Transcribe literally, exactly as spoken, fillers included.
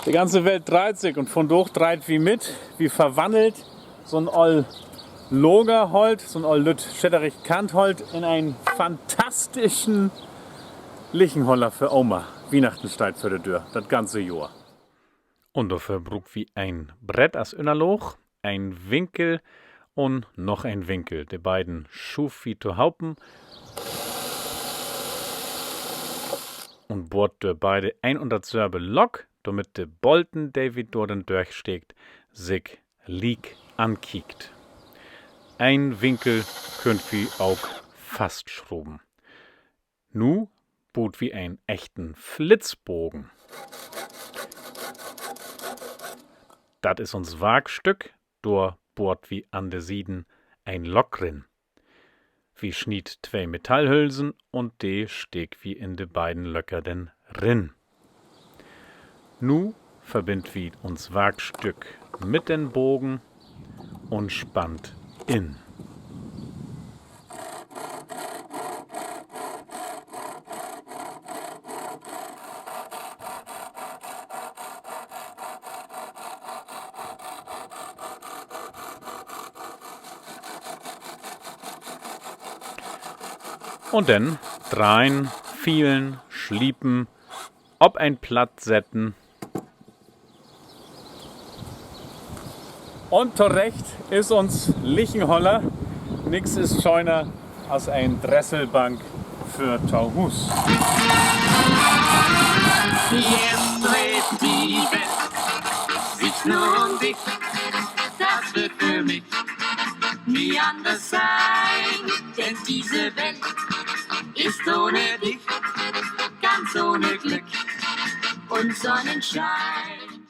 De ganze Welt dreiht sik un vundaag dreiht wi mit. Wi verwannelt so'n oll Lagerholt, so'n oll lütt schedderig Kantholt in en fantastischen Lichenholler för Oma. Wiehnachten steiht vör de Döör, dat ganze Johr. Un dorför bruukt wi en Brett as Ünnerlaag, en Winkel un noch en Winkel. De beiden schuuvt wi tohopen un boort dör beide een un datsülve Lock, dormit de Bolten, de wi dor denn dörchsteekt, sik liek ankiekt. En Winkel köönt wi ok fastschruven. Nu buut wi en echten Flitzbogen. Dat is uns Warkstück. Dor boort wi an de Sieden en Lock rin. Wi sniedt twee Metallhülsen un de steekt wi in de beiden Löcker denn rin. Nu verbindt wi uns Warkstück mit den Bogen un spannt in. Un denn dreihen, fielen, sliepen, op en Platt setten. Un torecht is uns Lichenholler. Nix is schöner as en Dresselbank för to Huus. Jetzt dreht die Welt sich nur um dich. Das wird für mich nie anders sein, denn diese Welt ist ohne dich ganz ohne Glück und Sonnenschein.